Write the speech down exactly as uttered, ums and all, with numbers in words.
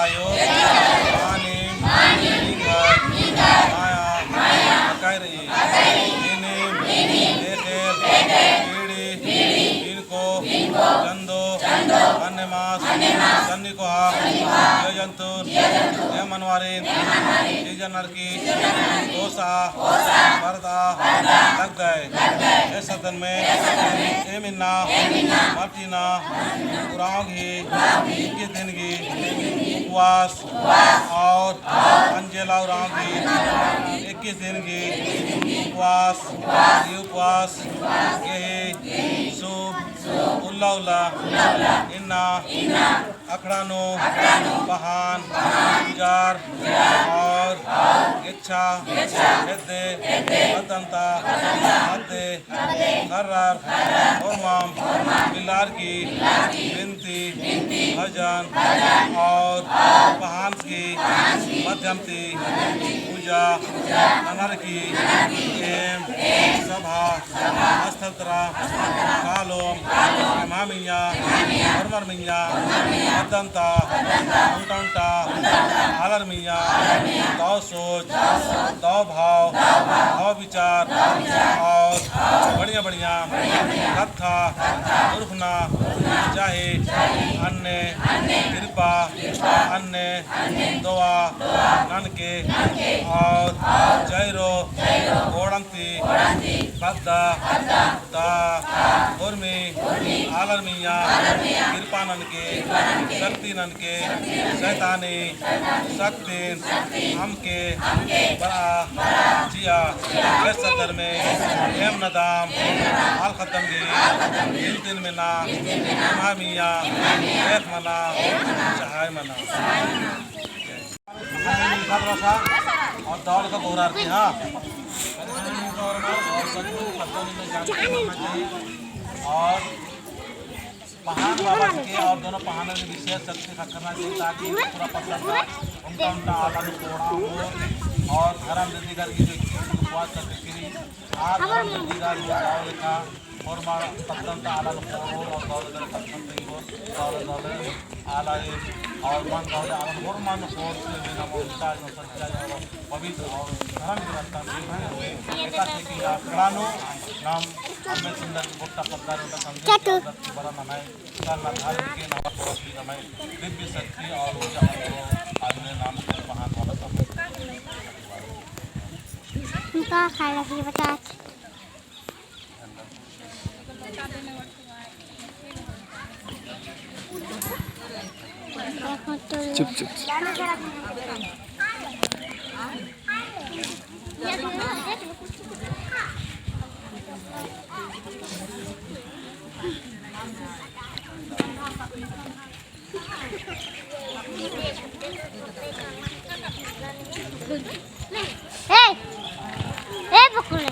आयो, मानिम, निंग्है, माया, अकय रई। इनिम, एखेल, बीड़ी, इनको, चंदो, अन्नेमास, सन्नी कोहा, जिया जंतुन, एम मनवारिन, जिया नरकी, ओसा, परदा, लगदय। ए सदन में, एम इन्ना, मार्टिना, उराँव गही, इक्कीस दिन गही, उपवास, और अंजेला उराँव गही, इक्कीस दिन गही, उपवास, ई उपवास, गही, शुभ, उल्ला उल्ला, इन्ना, अखड़ा नू पहान पुजार और गेच्छा हेद्दे अदंता अद्दे खर्रर होरमम मिलार की बिनती भजन और पहान की माध्यम ती पूजा ननर की एम सभा स्थल तरा कालोम एम्हा मइय्याँ, होरमर मइय्याँ, अदंता, ओन्टा ओन्टा, आलर मइय्याँ, दव सोच, दव भाव, दव विचार, और बढ़िया बढ़िया कत्था उरखना चाही, अन्ने कृपा, अन्ने दोवा ननके और जैरो गोड़ंती पद्दा ता उर्मी आलर मइय्याँ कृपा ननके, शक्ति ननके, शैतानी शक्तिन अमके बरआ चिआ। ए सदर में एम नदाम आल खतम गे दिन दिन में ना एम्हा मइय्याँ एक मना चाहे मना। और दौड़ का बोरार के, हाँ। और सच में पता नहीं, मैं जानते नहीं, होना चाहिए। और पहान बाबा के और दोनों पहानों के विशेष शक्ति का करना चाहिए, ताकि पूरा पत्थर का उनका, उनका आला में कोड़ा हो। और धर्म दीदी घर की जो इक्कीस उपवास करके फिर आज धर्म दीदी घर में जाओ देखा, होरमर पत्तन ता आला नू कोड़ोर और दौले दौले पत्तन ता इंगोर, दौले दौले आला रे और मन दौले आला नू होरमर नू कोड़ोर से मेना ममता जो सच्चा और पवित्र और धर्म के रास्ता में हुए। एका से कि अखड़ा नू नाम हमें सुंदर गोट्टा पद्दा रोटा संदेश बरा ननाए, का ना धार्मिक के नाम पर भी ननाए, दिव्य शक्ति और ऊर्जा और आदमी नाम के महान वाला सब। उनका खाना भी बता। चुप, चुप। ए, ए पकड़े।